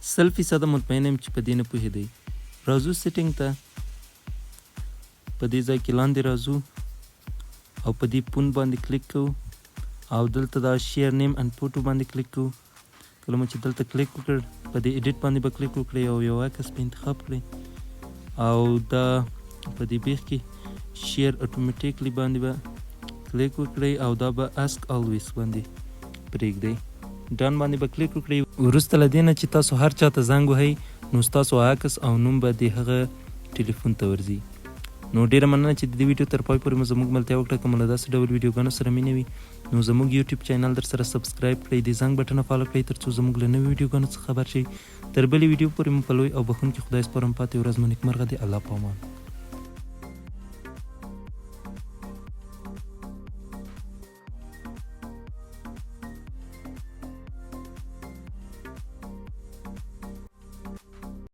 100 فیصده مطمئن یم چې په دې نه پوهېدئ. راځو setting ته، په دې ځای کې لاندې راځو او په دې phone باندې کلیک کوو او دلته دا share name and photo باندې کلیک کوو. کله مو چې دلته کلیک وکړ، په دې edit باندې به کلیک وکړئ او یو عکس به انتخاب کړئ او دا په دې بیخ کې share automatically باندې به کلیک وکړئ او دا به ask always باندې پرېږدئ. Done باندې به کلیک وکړئ. وروسته له دې نه چې تاسو هر چاته زنګ وهئ، نو ستاسو عکس او نوم به د هغه ټلیفون ته ورځي. نو ډیره مننه چې د دې ویډیو تر پای پورې مو زموږ ملتیا وکړه. که مو له داسې ډول ویډیوګانو سره مینه وي، نو زموږ یوټیوب چینل در سره subscribe کړئ، د زنګ بټن فعال کړئ، ترڅو زموږ له نویو ویډیوګانو څخه خبر شئ. تر بلې ویډیو پورې مو په لوی او بخښونکي خدای سپارم. پاتې ورځ مو نیکمرغه. دی الله پامان.